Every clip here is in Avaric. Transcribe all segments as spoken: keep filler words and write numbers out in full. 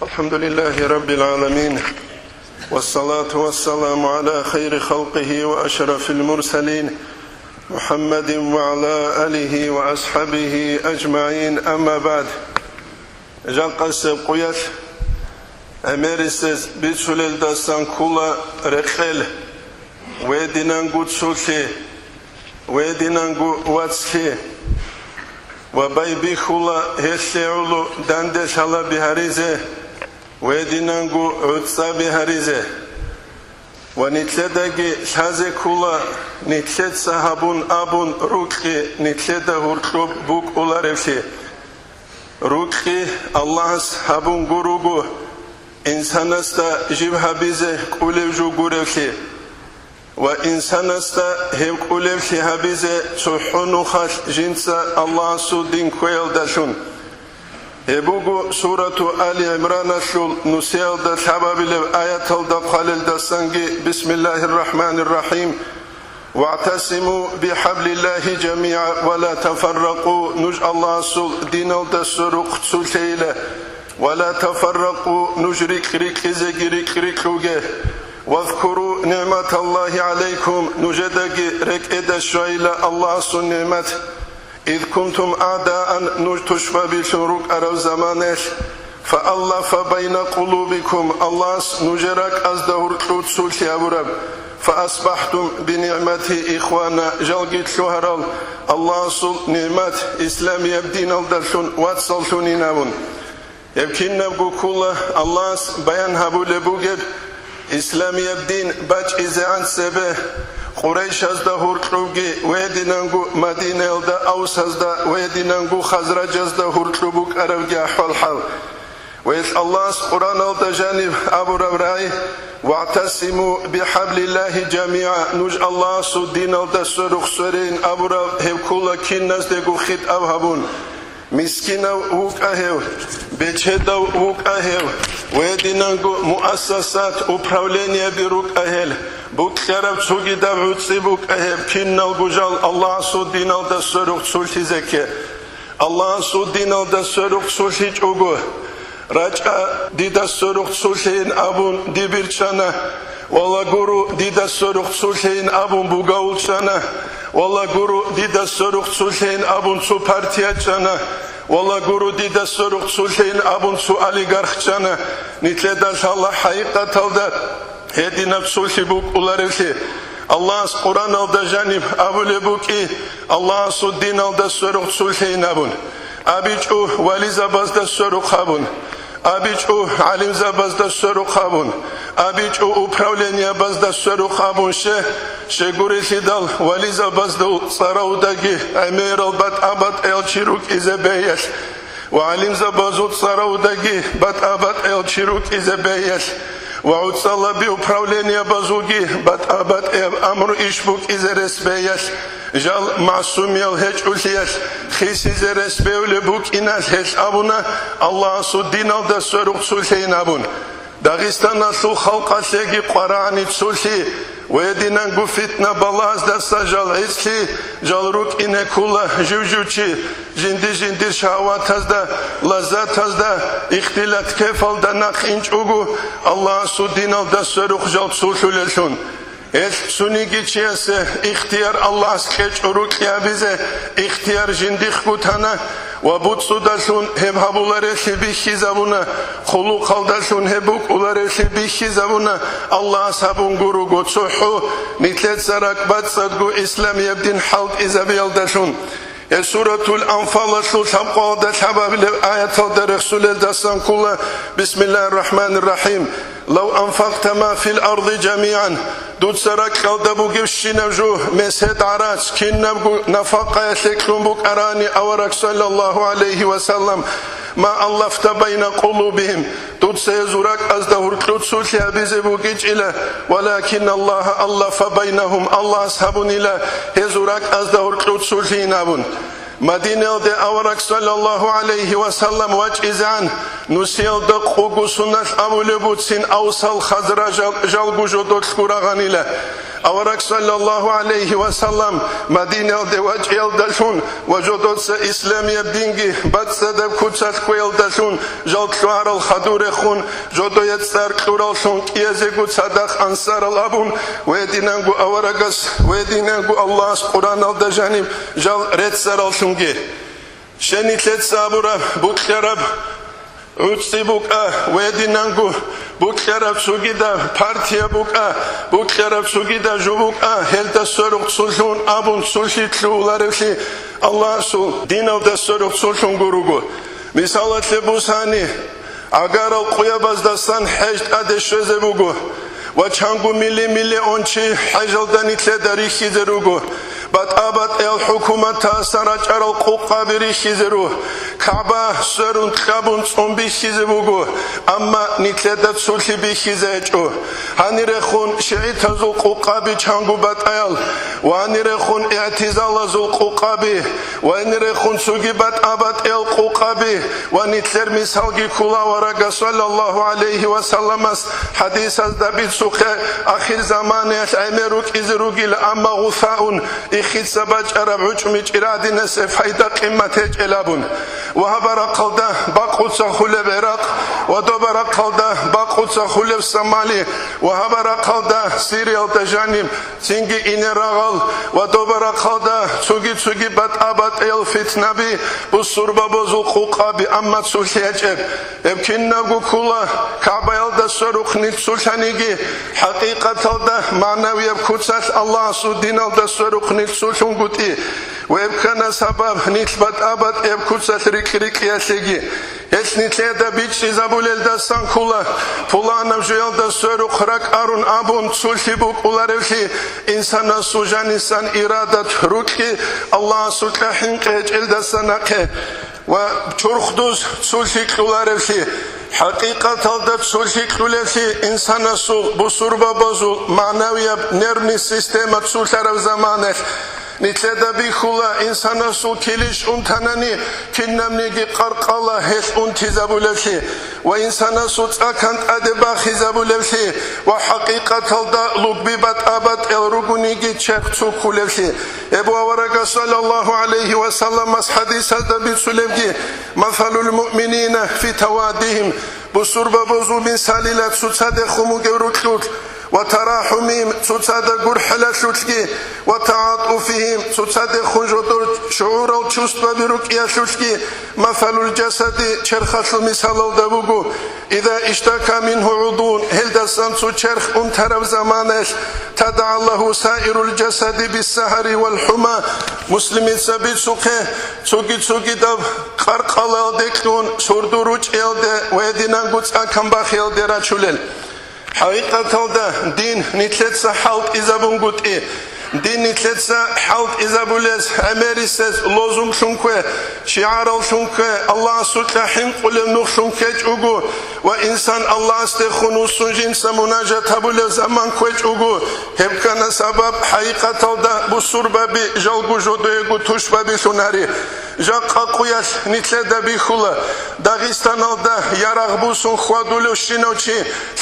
الحمد لله رب العالمين، والصلاة والسلام على خير خلقه وأشرف المرسلين، محمد وعلى آله وأصحابه أجمعين، أما بعد. Жакъасеб къуялъ гӀемерисез бицулелдасан ккола рекъел: ве динанго цолъи, ве динанго вацлъи. Ва байбихьула гьелъие гӀоло данде лъалаби гьаризе, ве динанго гӀуцӀаби гьаризе. Ва нилъедаги лъазе ккола, нилъеца гьабун абун рукьи нилъеда гьоркьоб букӀуларевлъи. Рукьи Аллагьас гьабунго руго, инсанасда жиб гьабизе кӀолеб жо гуревлъи. Ва инсанасда гьеб кӀолеблъи гьабизе цохӀо нухалъ жинца Аллагьасул дин кквеялдалъун. Гьеб буго Сурату Али ГӀимраналъул нусиялда лъабабилеб аяталда хъвалелдасанги: بسم الله الرحمن الرحيم. واعتصموا بحبل الله جميعا ولا تفرقوا, нуж Аллагьасул диналда сверухъ цолъейила, ولا تفرقوا, нуж рикь-рикьизеги рикь-рикьуге. واذكروا نعمة الله عليكم, нужедаги рекӀеда щвайила Аллагьасул нигӀмат. إذ كنتم أعداء, нуж тушбабилъун рукӀараб заманаялъ, فألف بين قلوبكم, Аллагьас нужер ракӀазда гьоркьоб цолъи гьабураб, فأصبحتم بنعمته إخوانا, жалги лъугьарал Аллагьасул нигӀмат, исламияб диналдалъун вацаллъунин абун. Гьеб кинабго ккола Аллагьас баян гьабулеб бугеб исламияб дин бачӀизегӀан цебе Къурайшазда гьоркьобги, гьединанго Мадинаялда Авсазда, гьединанго Хазражазда гьоркьоб букӀарабги ахӀвал-хӀал. Ва гьелъ Аллагьас Къуръаналда жаниб абураб рагӀи: واعتصموا بحبل الله جميعا, нуж Аллагьасул диналда сверухъ сверейин абураб гьеб ккола киназдего хитӀаб гьабун. Мискинав вукӀа гьев, бечедав вукӀа гьев, гьединанго муассасат, управлениеби рукӀа гьел, букьараб цогидаб гӀуцӀи букӀа гьеб, киналго жал Аллагьасул диналда сверухъ цолъизе кке. Аллагьасул диналда сверухъ цолъичӀого, рачӀа, дида сверухъ цолъейин абун дибир чӀана. Вала гуро, дида сверухъ цолъейин абун бугавул чӀана. Вала гуро, дида сверухъ цолъейин абун цо партия чӀана. Вала гуро, дида сверухъ цолъейин абун цо олигарх чӀана. Нилъеда лъала хӀакъикъаталда гьединаб цолъи букӀуларевлъи. Аллагьас Къуръаналда жаниб абулеб букӀи, Аллагьасул диналда сверухъ цолъейин абун. АбичӀо вализабазда сверухъ абун. АбичӀо гӀалимзабазда сверухъ абун, абичӀо управлениябазда сверухъ абун. Ще, щегурелъидал вализабазда цӀаравдаги гӀемерал батӀа-батӀиял чи рукӀизе бегьиялъ, ва гӀалимзабазул цӀаравдаги батӀа-батӀиял чи рукӀизе бегьиялъ, ва гӀуцӀалаби управлениябазулги батӀа-батӀияб амру иш букӀизе рес бегьиялъ, жал магӀсумиял гьечӀолъиялъ хисизе рес бевлеб букӀиналъ гьелъ абуна Аллагьасул диналда сверухъ цолъейин абун. Дагъистаналъул халкъалъеги къварагӀани цолъи, гьединанго фитна-балаздаса жал гӀицӀлъи, жал рукӀине ккола жив-жив чи, жинди-жиндир шагьаватазда, лаззатазда, ихтилат-кефалда нахъ инчӀого, Аллагьасул диналда сверухъ жал цолъулеллъун. Гьелъ цониги чиясе ихтияр Аллагьас кьечӀо рукьи гьабизе, ихтияр жиндихъ гутана ва буцӀцӀудалъун гьеб гьабуларелъи бихьизабуна, хъулухъалдалъун гьеб букӀуларелъи бихьизабуна, Аллагьас гьабун гуруго цохӀо, нилъеца ракӀбацӀцӀадго исламияб дин хӀалтӀизабиялдалъун. Гьеб Суратул Анфалалъул лъабкъоялда лъабабилеб аяталда рехсулелдасан ккола: بسم الله الرحمن الرحيم. لو أنفقت ما في الأرض جميعا, дуца ракьалда бугебщинаб жо, месед гӀарац, кинабго нафакъаялъе кьун букӀарани авараг, саллаллагьу гӀалайгьи ва саллам, ما ألفت بين قلوبهم, дуца гьезул ракӀазда гьоркьоб цолъи гьабизе букӀинчӀила, ولكن الله ألف بينهم, Аллагьас гьабунила гьезул ракӀазда гьоркьоб цолъиин абун. Мадинаялде авараг, саллаллагьу гӀалайгьи ва саллам, вачӀизегӀан, нусиялда къого соналъ абулеб буцин, Авсал Хазражал жалго жодолъго рагъанила. Авараг, саллаллагьу гӀалайгьи ва саллам, Мадинаялде вачӀиялдалъун ва жодоца исламияб динги бацӀцӀадаб куцалъ кквеялдалъун жал лъугьарал хадурехун, жодое цӀар кьураллъун кӀиязего цадахъ ансарал абун, ва гьединанго аварагас, ва гьединанго Аллагьас Къуръаналда жаниб жал реццараллъунги. Щай нилъеца абураб, букьараб гӀуцӀи букӀа, ва гьединанго букьараб цогидаб партия букӀа, букьараб цогидаб жо букӀа, гьелда сверухъ цолъун абун цолъи лъугьуларевлъи Аллагьасул диналда сверухъ цолъунго руго. Мисалалъе бусани, гӀагарал къуябаздасан хӀеж тӀаде щвезе буго ва чанго мили-милион чи хӀежалда нилъеда рихьизе руго. БатӀа-батӀиял хӀукуматасан рачӀарал къукъаби рихьизе руго. КагӀба сверун кьабун цӀун бихьизе буго, амма нилъеда цолъи бихьизе гьечӀо. Гьанирехун шигӀитазул къукъаби чанго батӀаял, ва гьанирехун игӀтизалазул къукъаби, ва гьанирехун цоги батӀа-батӀиял къукъаби, ва нилъер мисалги ккола аварагас, саллаллагьу гӀалайгьи ва салламас, хӀадисазда бицухъе, ахирзаманаялъ гӀемер рукӀизе ругила, амма гъусаун, ихица бачӀараб гӀучӀми чӀир гӀадинасе пайда-къимат гьечӀел абун. Ва гьаб рахъалда бакъуца хулеб ГӀиракъ, ва доба рахъалда бакъуца хулеб Сомали, ва гьаб рахъалда Сириялда жаниб цинги ине рагъал ва доба рахъалда цоги-цоги батӀа-батӀиял фитнаби, бусурбабазул къукъаби, амма цолъи гьечӀеб. Гьеб кинабго ккола, КагӀбаялда сверухъ нилъ цолъаниги, хӀакъикъаталда магӀнавияб куцалъ Аллагьасул диналда сверухъ нилъ цолъунгутӀи, ва гьеб ккана сабаб нилъ батӀа-батӀияб куцалъ рикь-рикьиялъеги. Гьелъ нилъеда бичӀчӀизабулелдасан ккола, пуланаб жоялда сверухъ ракӀарун абун цолъи букӀуларевлъи, инсанасул жанисан ирадат рукьи Аллагьасукьа хӀинкъи гьечӀелдаса нахъе ва чурхдуз цолъи кьуларевлъи. ХӀакъикъаталда цолъи кьулевлъи инсанасул, бусурбабазул, магӀнавияб нервный система цолъараб заманалъ. Нилъеда бихьула, инсанасул килищ унтанани, кинабниги къаркъала гьелъ унтизабулевлъи ва инсанасул цӀа-кан тӀаде бахизабулевлъи ва хӀакъикъаталда лугби батӀа-батӀел ругониги черх цуккулевлъи. Гьеб аварагас, саллаллагьу гӀалайгьи ва салламас, хӀадисалда бицунебги: «Масалул муъминина фи таваддигьим», бусурбабазул мисалила цоцадехун бугеб рокьулъ, «ва тарахӀумигьим», цоцада гурхӀелалъулъги, «ва тагӀатӀуфигьим», цоцадехун жодор шугӀурал чувстваби рукӀиялъулъги, «масалул жасади», черхалъул мисалалда буго: «Иза иштака мингьу гӀудвун», гьелдасан цо черх унтараб заманаялъ, «тадагӀа лагьу саирул жасади биссагьари вал хӀума», Муслимица бицухъе, цоги-цогидаб къаркъалаялде кьун, сурду ручӀиялде ва гьединанго цӀа-кан бахиялде рачулел. ХӀакъикъаталда дин нилъеца хӀалтӀизабунгутӀи, дин нилъеца хӀалтӀизабулез, гӀемерисез лозунглъун ккве, шигӀараллъун ккве, Аллагьасукьа хӀинкъулев нухлъун ккечӀого ва инсан Аллагьасдехун вуссун жинца мунажат гьабулев заман кквечӀого, гьеб ккана сабаб хӀакъикъаталда бусурбаби жалго жодоего тушбабилъун гьари. Жакъа къуялъ нилъеда бихьула, Дагъистаналда ярагъ бусун хьвадулевщинав чи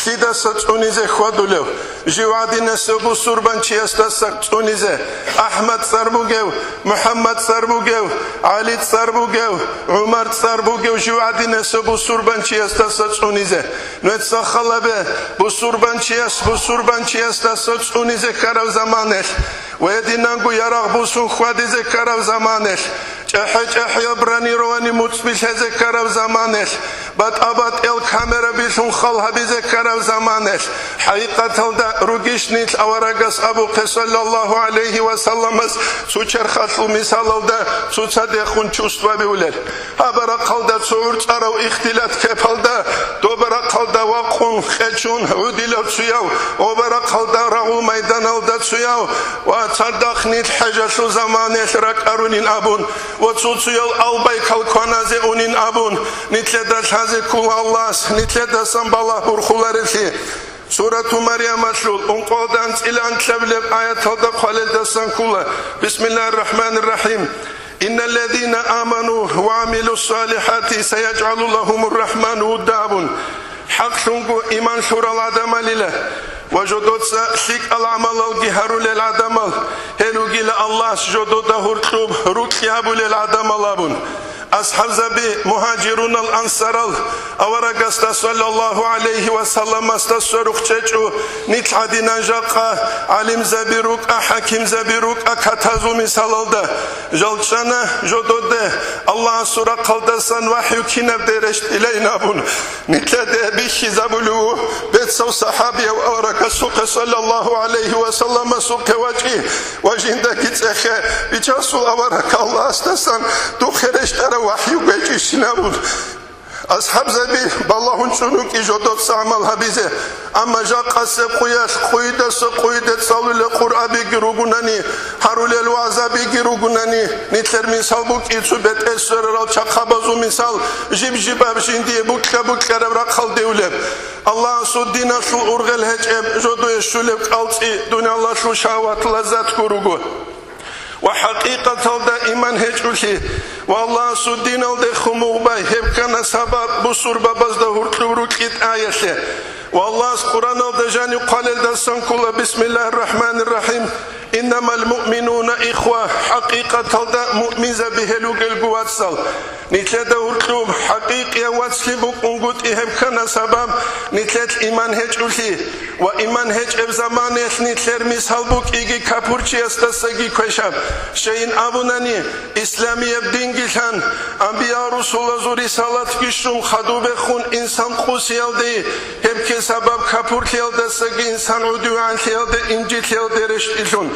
лъидаса цӀунизе хьвадулев? Жив гӀадинасев бусурбанчиясдаса цӀунизе. АхӀмад цӀар бугев, МухӀаммад цӀар бугев, ГӀали цӀар бугев, ГӀумар цӀар бугев жив гӀадинасев бусурбанчиясдаса цӀунизе. Нужеца хал гьабе, бусурбанчияс бусурбанчиясдаса цӀунизе ккараб заманалъ ва гьединанго ярагъ бусун хьвадизе ккараб заманалъ, чӀехӀе-чӀехӀеял бронирование муцӀби лъезе ккараб заманалъ, батӀа-батӀиял камерабилъун хал гьабизе ккараб заманалъ, хӀакъикъаталда ругищ нилъ аварагас абухъе, саллаллагьу гӀалайгьи ва салламас, цо черхалъул мисалалда цоцадехун чувстваби улел. Гьаб рахъалда цо гӀурцӀарав ихтилат кепалда, доба рахъалда вакъун къечун гӀудилав цояв, оба рахъалда рагъул майданалда цояв ва цадахъ нилъ хӀежалъул заманаялъ ракӀарунин абун ва цо-цоял албай калкваназе унин абун, нилъеда лъазе ккола Аллагьас нилъедасан балагь борхуларевлъи. Сурату Марямалъул ункъоялда анцӀила анлъабилеб аяталда хъвалелдасан ккола: Бисмиллагьир рахӀманир рахӀим. «Инналлазина аману ва гӀамилуссалихӀати сайяжгӀалу лагьумур рахӀману вудда», абун. ХӀакълъунго иман лъурал гӀадамалила Ва жодоца лъикӀал гӀамалалги гьарулел гӀадамал, гьел ругила Аллагьас жодода гьоркьоб рукьи гьабулел гӀадамал абун. АсхӀабзаби, мугьажирунал, ансарал аварагасда саллаллагьу гӀалайгьи ва салламасда сверухъ чӀечӀо, нилъ гӀадинан жакъа гӀалимзаби рукӀа, хӀакимзаби рукӀа катазул мисалалда, жал чӀана жододе Аллагьасул рахъалдасан вахӀю кинаб де рещтӀилайин абун. Нилъеда бихьизабулев ву бецав сахӀабияв аварагасухъе саллаллагьу гӀалайгьи ва салламасухъе вачӀи ва жиндаги цӀехе, Бичасул авараг, Аллагьасдасан духъе рещтӀарав вахӀю гьечӀищин абун. АсхӀабзаби балагьун чӀун рукӀи жодоца гӀамал гьабизе, амма жакъасеб къуялъ къуйдаса къуйде цӀалулел Къуръабиги ругунани, гьарулел вагӀзабиги ругунани, нилъер мисал букӀи цо бетӀер сверарал чахъабазул мисал, жиб-жибаб жиндие букьа-букьараб рахъалде улеб. Аллагьасул диналъул ургъел гьечӀеб жодое щулеб кӀалцӀи дуниялалъул шагьват-лаззатго руго. Ва хӀакъикъаталда иман гьечӀолъи ва Аллагьасул диналдехун мугъ бай гьеб ккана сабаб бусурбабазда гьоркьоб рукьи тӀаялъе. Ва Аллагьас Къуръаналда жаниб хъвалелдасан ккола: «Бисмиллагьир рахӀманир рахӀим. Иннамал муъминуна ихва». ХӀакъикъаталда муъминзаби гьел ругелго вацал. Нилъеда гьоркьоб хӀакъикъияв вацлъи букӀунгутӀи гьеб ккана сабаб нилъелъ иман гьечӀолъи. Ва иман гьечӀеб заманаялъ нилъер мисал букӀиги капурчиясдасаги квешаб. Щайин абунани, исламияб дингилъан, анбия-русулазул рисалатги щун хадубехун инсан къусиялде, гьеб кке сабаб капурлъиялдасаги инсан гӀодовегӀанлъиялде, инжитлъиялде рещтӀилъун.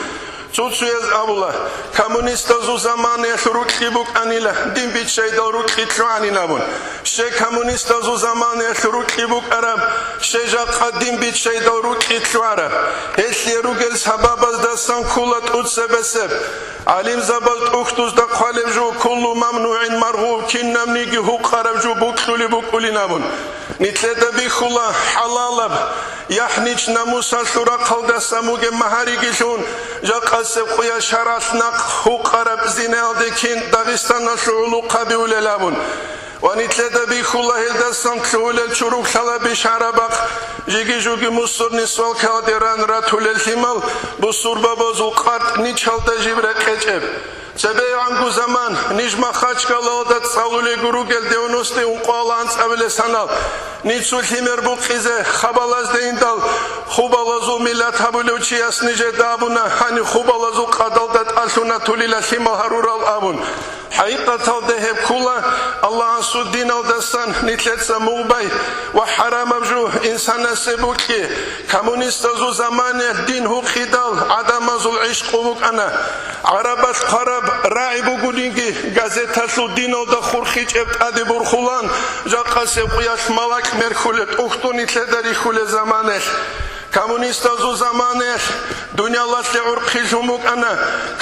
Цо-цояз абула, коммунистазул заманаялъ рукьи букӀанила, дин биччайдал рукьи лъугӀанин абун. Щай коммунистазул заманаялъ рукьи букӀараб, щай жакъа дин биччайдал рукьи лъугӀараб? Гьелъие ругел сабабаздасан ккола тӀоцебесеб. ГӀалимзабаз тӀухьдузда хъвалеб жо: «Куллу мамнугӀин маргъуб», кинабниги гьукъараб жо бокьулеб букӀулин абун. Нилъеда бихьула хӀалалаб, яхӀнич-намусалъул рахъалдасан бугеб магьариги лъун, жакъасеб къуялъ шаргӀалъ нахъ гьукъараб зинаялде кин Дагъистаналъул гӀулухъаби улел абун. Ва нилъеда бихьула гьелдасан лъугьулел чурублъала бишгьараб бахъ, жиги-жуги мусорни свалкаялде ран ратулел лъимал, бусурбабазул къартӀ ничалда жиб рекъечӀеб. ЦебегӀанго заман, ниж Махачкалалда цӀалулего ругел девяностые ункъоялда анцӀабилесанал, ниж цо лъимер букъизе хабалазде индал, хубалазул миллат гьабулев чияс нижеда абуна, гьаниб хубалазул къадалда тӀалъуна тулила лъимал гьарурал абун. ХӀакъикъаталда гьеб ккола Аллагьасул диналдасан нилъеца мугъ бай ва хӀарамаб жо инсанасе бокьи. Коммунистазул заманаялъ дин гьукъидал гӀадамазул гӀишкъу букӀана. ГӀарабалъ хъвараб рагӀи бугониги, газеталъул диналда хурхичӀеб тӀаде борхулаан, жакъасеб къуялъ малакь мерхулел тӀухьдуни лъеда рихьулел заманаялъ. Коммунистазул заманаялъ дуниялалъе гӀурхъи лъун букӀана,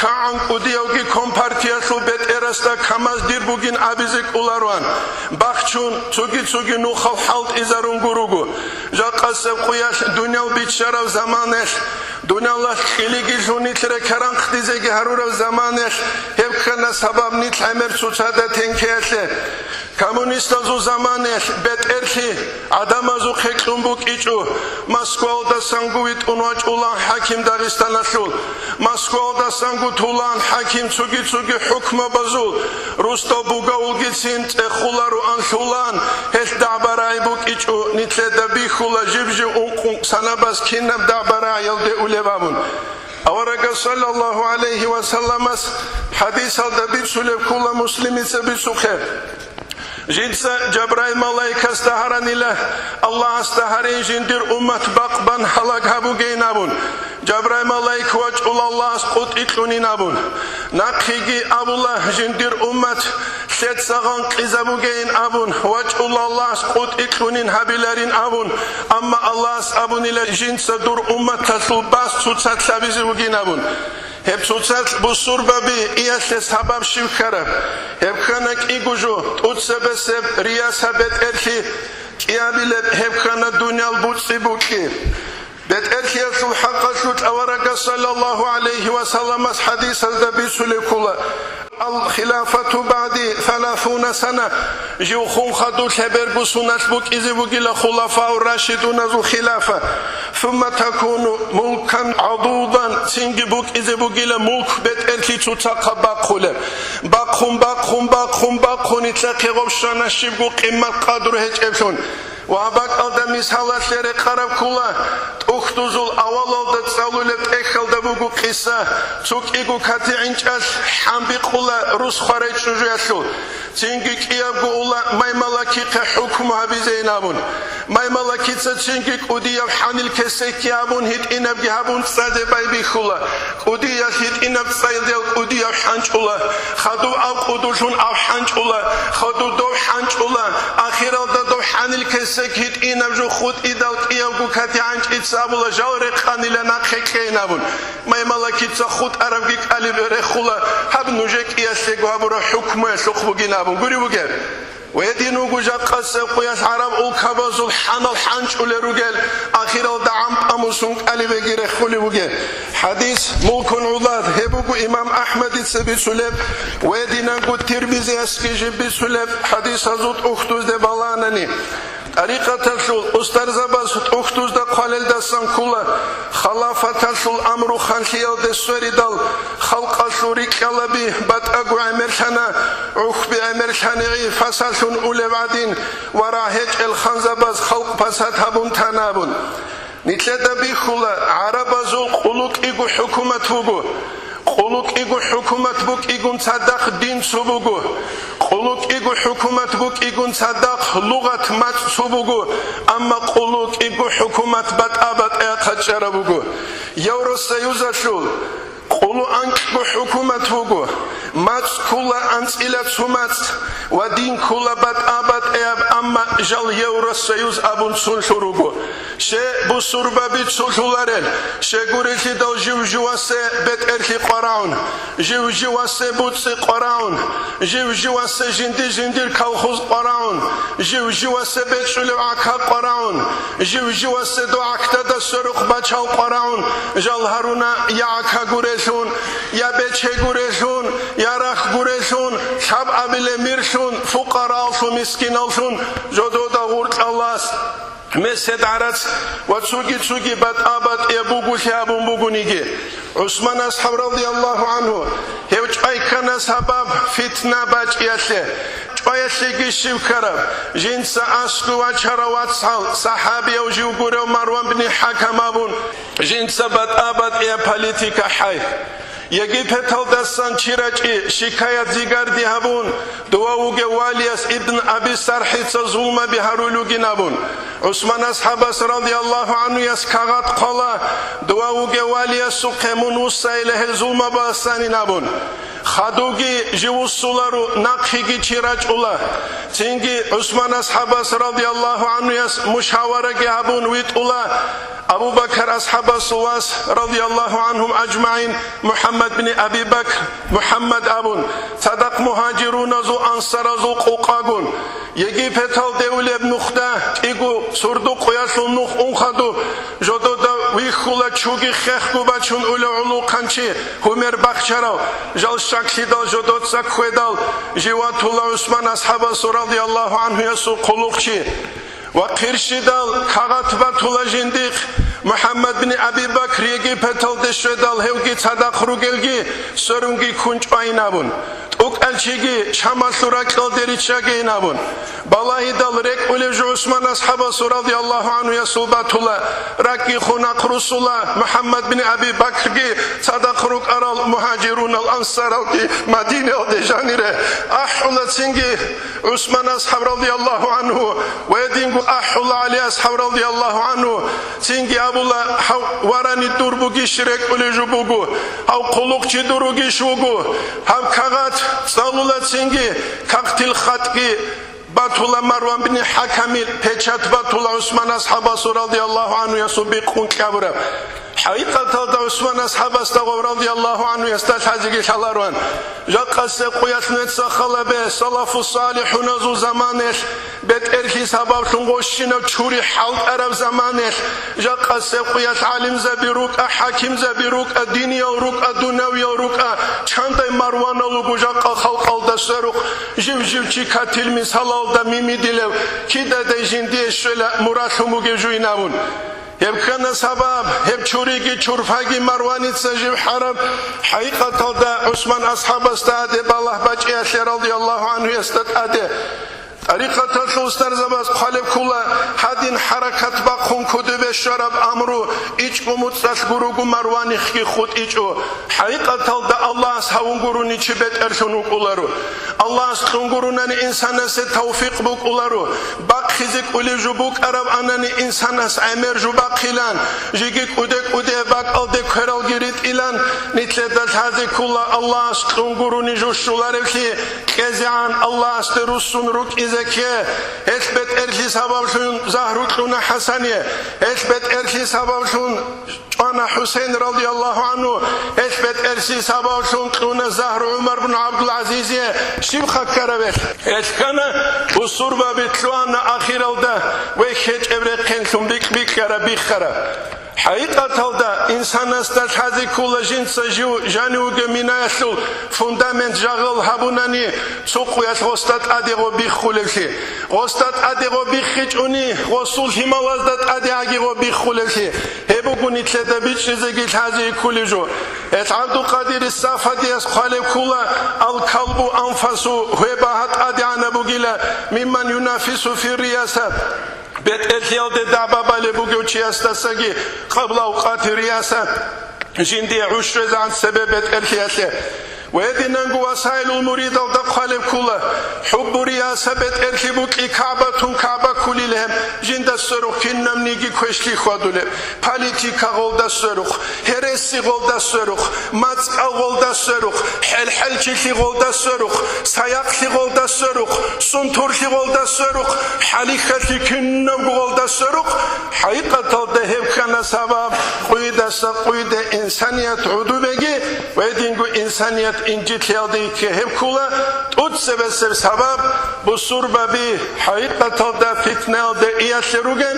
кагӀан кӀудиявги компартиялъул бетӀерасда КамАЗ дир бугин абизе кӀолароан, бахчун, цоги-цоги нухал хӀалтӀизарунго руго. Жакъасеб къуялъ дуниял биччараб заманаялъ, дуниялалъ кьилиги лъун нилъ рекаранхъдизеги гьарураб заманаялъ, гьеб ккана сабаб нилъ гӀемер цоцазда тенкеялъе. Коммунистазул заманаялъ бетӀерлъи гӀадамазухъе кьун букӀичӀо, Москваялдасанго витӀун вачӀулаан хӀаким Дагъистаналъул, Москваялдасанго тулаан хӀаким цоги-цоги хӀукмабазул, росдал бугавулгицин цӀехолароан лъулаан, гьелъ дагӀба-рагӀи букӀичӀо, нилъеда бихьула жиб-жиб ункъ-ункъ санабаз кинаб дагӀба-рагӀиялде улеб абун. Аварагас саллаллагьу гӀалайгьи ва салламас хӀадисалда бицулеб ккола, Муслимица бицухъе. Жинца Жабраил малаикасда гьаранила, Аллагьасда гьарин жиндир уммат бакъ бан гьалаг гьабугейин абун. Жабраил малаик вачӀула Аллагьас къотӀи кьунин абун. Нахъеги абула жиндир уммат лъеца гъанкъизабугейин абун, вачӀула Аллагьас къотӀи кьунин гьабиларин абун, амма Аллагьас абунила жинца дур умматалъул бас цоцалъ лъабизе бугин абун. Гьеб цоцалъ бусурбаби иялъе сабаб щиб ккараб? Гьеб ккана кӀиго жо, тӀоцебесеб рияса бетӀерлъи, кӀиабилеб гьеб ккана дуниял буцӀи-букьи. БетӀерлъиялъул хӀакъалъулъ аварагас саллаллагьу гӀалайгьи ва салламас хӀадисалда бицулеб ккола. Ал-хилафату баъди саласуна сана, жив хун хадуб лъеберго соналъ букӀизе бугила хулафау рашидуназул хилафа, сумма такуну мулкан гӀадудан, цинги букӀизе бугила мулк бетӀерлъи цоцахъа бахъулеб. Бахъун, бахъун, бахъун, бахъун, нилъехъе гъоб щвана щибго къимат-къадру гьечӀеблъун. Ва гьаб бакӀалда мисалалъе рекъараб ккола, тӀухьдузул авалалда цӀалулеб тӀехьалда буго къиса, цо кӀиго катигӀинчӀалъ хӀамбикъула рус хварай чӀужуялъул. Цинги кӀиябго ула маймалакихъе хӀукму гьабизейин абун. Маймалакица цинги кӀудияб хӀанил кесекги абун гьитӀинабги гьабун цӀаде байбихьула. КӀудияб гьитӀинаб цӀайдал кӀудияб хӀанчӀула, хадуб аб кӀудулъун аб хӀанчӀула, хадуб доб хӀанчӀула, ахиралда доб хӀанил кесек гьитӀинаб жо хутӀидал кӀиябго катигӀанчӀица абула, жал рекъанила нахъе кьейин абун. Маймалакица хутӀарабги кӀалибе рехула, гьаб нужер кӀиялъего гьабураб хӀукмуялъухъ бугин абун гури бугеб. Ва гьедин вуго жакъасеб къуялъ гӀараб улкабазул хӀанал хӀанчӀулел ругел, ахиралда гӀампӀамусун кӀалибеги рехулев вугел. ХӀадис мулкун гӀулат, гьеб буго имам АхӀмадица бицулеб ва гьединанго Тирмизиясги жиб бицулеб хӀадисазул тӀухьдузде балагьанани. ТӀарикъаталъул устарзабаз тӀухьдузда хъвалелдасан ккола, халафаталъул амру ханлъиялде сверидал, халкъалъул рикьалаби батӀаго гӀемерлъана, гӀухьби гӀемерлъанигӀи фасалъун улеб гӀадин ва рагьечӀел ханзабаз халкъ пасат гьабун тана абун. Нилъеда бихьула, гӀарабазул къулу кӀиго хӀукумат буго. Къулу кӀиго хӀукумат букӀигун цадахъ дин цо буго. Къулу кӀиго хӀукумат букӀигун цадахъ лугъат мацӀ цо буго, амма къулу кӀиго хӀукумат батӀа-батӀияб хъачӀараб буго. Евросоюзалъул къулу анкьго хӀукумат буго. МацӀ ккула анцӀила цо мацӀ ва дин ккула батӀа-батӀияб, амма жал Евросоюз абун цунлъун руго. Щай бусурбаби цолъуларел, щай гурелъидал жив-живасе бетӀерлъи къварагӀун, жив-живасе буцӀи къварагӀун, жив-живасе жинди-жиндир колхоз къварагӀун, жив-живасе бечӀулев гӀака къварагӀун, жив-живасе дов гӀахьдада сверухъ бачал къварагӀун, жал гьаруна я гӀака гурелъун, я бече гурелъун, я рахь гурелъун, лъабабилеб мирлъун, фукъарааллъун, мискиналлъун, жодода гъуркьалас. Месед гӀарац ва цоги-цоги батӀа-батӀияб бугулъи абун бугониги, ГӀусман асхӀаб радияллагьу гӀанхӀу гьев чӀвай ккана сабаб фитна бачӀиялъе. ЧӀваялъеги щив ккараб? Жинца аскӀов вачарав вацгӀал, сахӀабияв жив гурев Марван бни ХӀакам абун, жинца батӀа-батӀияб политика хӀай. Египеталдасан чи рачӀи, шикаят-зигарди гьабун, дова вугев валияс Ибн Аби СархӀица зулмаби гьарулев вугин абун, ГӀусман асхӀабас радияллагьу гӀанхӀуяс кагъат хъвала, дова вугев валиясухъе мун вуссайила гьел зулмабаздасанин абун. Хадуги жив вуссуларо, нахъеги чи рачӀула. Цинги ГӀусман асхӀабас радияллагьу гӀанхӀуяс мушавараги гьабун витӀула. Абу Бакар асхӀабасул вас, радияллагьу гӀанхӀум ажмагӀин, МухӀаммад бин Аби Бакр, МухӀаммад абун, цадахъ мугьажируназул, ансаразул къукъагун, Египеталде улеб нухда кӀиго сурдукъуялъул нух ун хадуб, жодода вихьула чуги хехго бачун улев гӀулухъанчи, гьумер бахчарав, жал щаклъидал жодоца ккведал, жив ватула ГӀусман асхӀабасул радияллагьу гӀанхӀуясул хъулухъчи. Ва хъирщидал кагъат батула жиндихъ, МухӀаммад бин Аби Бакр Египеталде щведал, гьевги цадахъ ругелги, сверунги ккун чӀвайин абун. ТӀокӀал чиги Шамалъул ракьалде риччагейин абун. Балагьидал рекӀулев жо ГӀусман асхӀабасул радияллагьу гӀанхӀуясул батула, ракӀги хун ахъ русула, МухӀаммад бин Аби Бакрги цадахъ рукӀарал мугьажирунал ансаралги Мадинаялде жанире ахӀула цинги. ГӀусман асхӀаб радияллагьу гӀанхӀу ва гьединго ахӀула ГӀали асхӀаб радияллагьу гӀанхӀу, цинги абула: «Гьав варани дур бугищ рекӀулев жо буго, гьав хъулухъчи дур вугищ вуго, гьав кагъат цӀалула цинги, кагътил хатӀги батула Марван бин ХӀакамил, печат батула ГӀусман асхӀабасул радияллагьу гӀанхӀуясул бикъун кьабураб». ХӀакъикъаталда ГӀусман асхӀабасда гъов радияллагьу гӀанхуясда лъазеги лъалароан. Жакъасеб къуялъ нугӀца халабе, салафу салихӀуназул заманаялъ бетӀерлъи сабаблъун гъощинав чури хӀалтӀараб заманаялъ, жакъасеб къуялъ гӀалимзаби рукӀа, хӀакимзаби рукӀа, диниял рукӀа, дунявиял рукӀа, чандай марванал руго жакъа халкъалда сверухъ, жив-жив чи катил мисалалда мимидилев, кидадай жиндие щвела мурадлъун бугев жуйнавун. Гьеб ккана сабаб, гьеб чуриги чурфаги марваница жив хӀараб, хӀакъикъаталда ГӀусман асхӀабасда гьаде балагь бачӀиялъе радияллагьу гӀанхуясда тӀаде. ТӀарикъаталъул устарзабаз хъвалеб ккола, гьадин хӀаракат бахъун кодобе щвараб амру ичӀго муцӀалъ гуруго марванихъги хутӀичӀо. ХӀакъикъаталда Аллагьас гьавун гурони чи бетӀерлъун вукӀуларо. Аллагьас кьун гуронани инсанасе тавфикъ букӀуларо. Бахъизе кӀулев жо букӀараб анани инсанас гӀемер жо бахъилан, жеги кӀуде-кӀуде бакӀалде квералги ритӀилан, нилъеда лъазе ккола Аллагьас кьун гурони жо щоларевлъи, кьезегӀан Аллагьасде руссун рукӀизе кке. Гьелъ бетӀерлъи сабаблъун загьру кьуна ХӀасане, гьелъ бетӀерлъи сабаблъун чӀвана ХӀусейн радияллагьу гӀанху, гьелъ бетӀерлъи сабаблъун кьуна загьру ГӀумар бун ГӀабдул-ГӀазизе, щибха ккараб гьелъ? Гьелъ ккана бусурбаби лъугьана ахиралда, вехь гьечӀеб рехъинлъун бикь-бикьараб биххараб. ХӀакъикъаталда, инсанасда лъазе ккола жинца жив жанив вугев минаялъул фундамент жагъал гьабунани, цо къуялъ гъосда тӀаде гъо биххулевлъи. Гъосда тӀаде гъо биххичӀони, гъосул лъималазда тӀаде гӀаги гъо биххулевлъи. Гьеб буго нилъеда бичӀчӀизеги лъазе кколеб жо. Гьелъ ГӀабдулкъадир Сафадияс хъвалеб ккола, «Ал-калбу анфасу», гьвеб гьа тӀадегӀанаб бугила, «мимман юнафису фи рияса», бетӀерлъиялде дагӀба балеб бугев чиясдасаги, «къабла авкъати рияса», жиндие гӀуж щвезегӀан цебе бетӀерлъиялъе. Ва гьединанго «Васаилул муридалда» хъвалеб ккола, «хӀуббу рияса бетӀерлъи букӀи КагӀбатун КагӀба ккулилеб», жинда сверухъ кинабниги квешлъи хьвадулеб, политика гъолда сверухъ, гьереси гъолда сверухъ, мацӀкӀал гъолда сверухъ, хӀелхӀелчилъи гъолда сверухъ, саяхълъи гъолда сверухъ, сунтурлъи гъолда сверухъ, хӀалихьалъи кинабго гъолда сверухъ, хӀакъикъаталда гьеб ккана сабаб къуйдаса къуйде инсаният гӀодобеги ва гьединго инсаният инжитлъиялде йикке гьеб ккола тӀоцебесеб сабаб, бусурбаби хӀакъикъаталда фитнаялде иялъе ругел.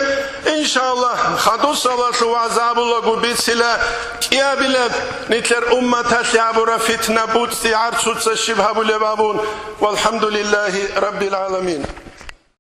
Иншаллагь, хадусалалъув вагӀза абулаго бицила, кӀиабилеб нилъер умматалъе гьабураб фитна буцӀцӀи гӀарцуца щиб гьабулеб абун. Валхамдулиллагьи раббил гӀаламин.